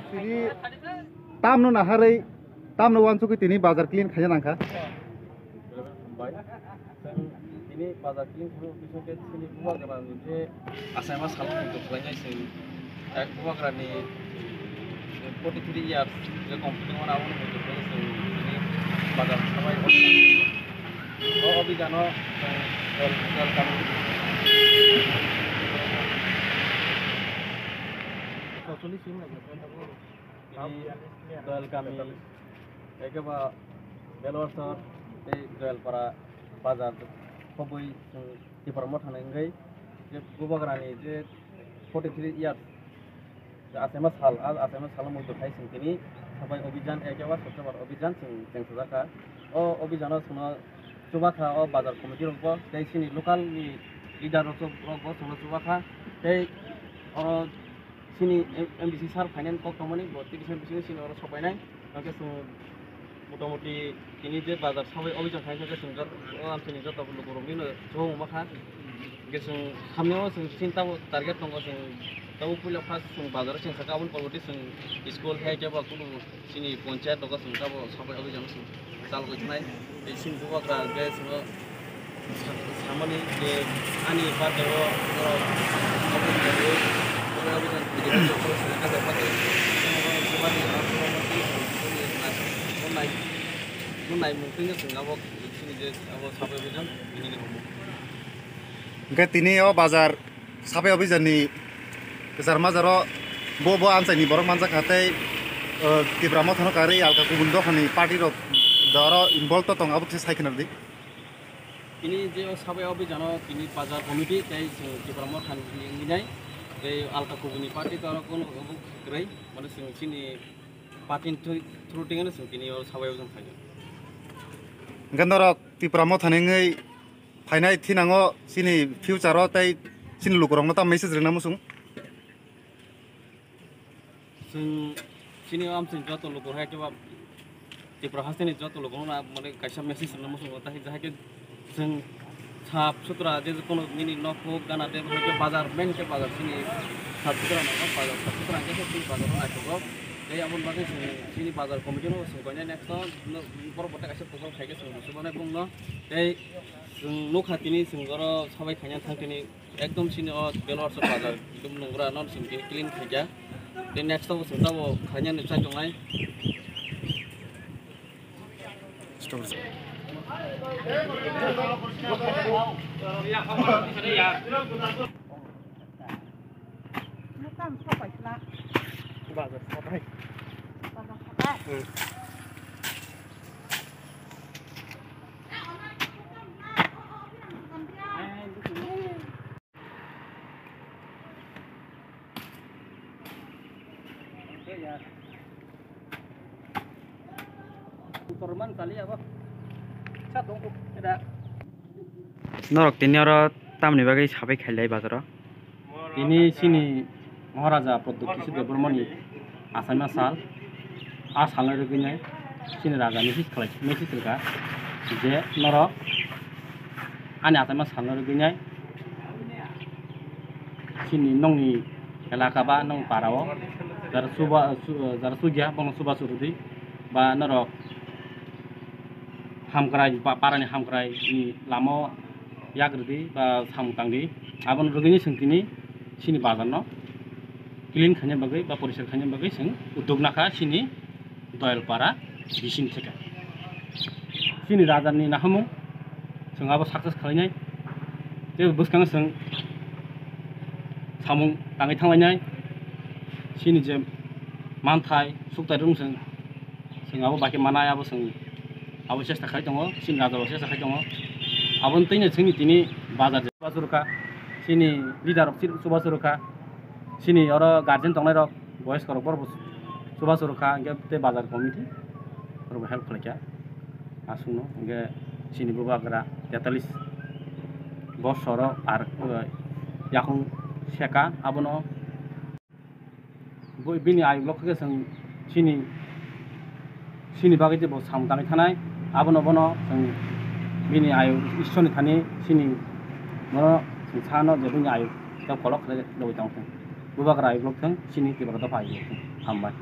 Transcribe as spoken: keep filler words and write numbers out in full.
Tini tamno naharwi, tamno uansugwi tini bazar clean khaina nangkha. Hambai. Chwng tini bazar clean khaina uansukhe chini bubagrani je achaima salo muitu khlainai chwng, eh, bubagrani forty three years je complete wngmani abono muitu khlainai chwng tini bazar sabai o, o abhijano chwng dol, dol kami. Tini Doyal kami, ekeba Belwar sor tei Doyalpara bazar khobwi chwng Tipra Motha ni wngwi je bubagrani je forty three years je achaima sal, a achaima salo muitu khai chwng tini sabai obhijan ekeba Swachh Bharat obhijan chwng chengsajakha. O obhijano chwngno chubakha o bazar committee rokbo tei chini local ni leader rok rokbo chwngno chubakha tei oro chini M D C sir phainani kok tongmani, bo tini bisingo chini oro sopainai. Hwnkhe chwng motamoti tini je bazar sabai obhijang khainai, hwnkhe chwng jot-, o amchaini joto lukurokni no chubamung ma kha. Hwnkhe chwng hamyao chwng chini tabo target tongo, chwng tabo puila first chwng bazar o chengsa kha, aboni porborti chwng school hai khe ba kunu chini ponchayat rogo chwng tabo sabai obhijang chwng chalogwi thanai. Tei chini bubagra hwnkhe chwngno sa-, samani je ani birthday o borok obo khlaiwi, obo, obo khe video call khlai kha, tei chini naimung twi chwng abo chini je abo sabai obhijang bini ni omo. Hwnkhe tini o bazar sabai obhijani kwchar majaro bo, bo amchaini borok manjakha tei, o, Tipra Mothano karwi alka kubun dophani party rok da oro involve to tong, abo kisa sai khna rwdi. Tini je o sabai obhijano tini bazar committee tei chwng Tipra Mothani wngwi nai tei alka kubuni party to oro kono obo kwrwi, mane chwng chini party ni through, through tingano chwng tini o sabai obhijano khaijak. Hwnkhe norok Tipra Mothani wngwi phainai thinango chini future o tei chini lukurokno ta message rwna muchung? Chwng chini o amchaini joto lukurok hai khe ba Tripura hasteni joto lukurokno mane kaisa message rwna muchungo, tai hai khe chwng sap sutra je kono nini nok huk gana de hai khe bazar main khe bazar chini sap sutra nang bazar sap sutra hwnkhe chini bazar naithogo. Tei aboni bagwi chwng chini bazar committee no chwng koinai next o borok bo kaisa program khai khe chwng muchungo bongno tei chwng nukha tini chwng oro sabai khaina thang tini. Ekdom chini o Belwar sor bazar ekdom nungra no chwng tini clean khaikha. Tei next o bo chwng tabo khainani chai tongnai. Bazar sabai. Bazar sabai. Hmm. Norok tini oro tamni bagwi sabai khailai bazaro? Tini chini Maharaja Pradyut Kishore Debbarmani achaima sal, a salno rwgwinai chini raja message khlai, message rwkha je norok ani achaima salno rwgwinai chini nokni elaka ba nokni para o jara chuba, chu-, jara chukya bono chubachu rwdi ba norok hamkrai ba parani hamkrai ni lama o yak rwdi ba samung tangdi, abono rwgwini chwng tini chini bazar no clean khaina bagwi ba poriskar khaina bagwi chwng uddog nakha chini Doyalpara bising theke. Chini raja ni nahamung chwng abo success khlainai. Tei bwskango chwng samung tangwi thanglainai. Chini je manthai sukthai rung chwng, chwng abo bai khe manai, abo chwng abo chesta khai tongo, chini raja bo chesta khai tongo. Aboni twino chwngni tini bazar je chubachu rwkha, chini leader rok chubachu rwkha, chini oro guardian tongnai rok. Boyos korok borok bo chubachu rwkha, hwnkhe tei bazar committee borok bo help khlaikha. Aswkno hwnkhe chini bubagra tetalis bosoro ar, uh, yakung seka abono bo-, bini ayuk lokho khe chwng chini, chini bagwi tei bo samung tangwi thanai. Abono bono chwng bini ayuk Ishwarni thani chini bono chwng sano je bini ayuk tei kolok khlai logwi tong thung. Bubagra ayuk lok thung, chini Tripura dopha ayuk lok thung. Hambai.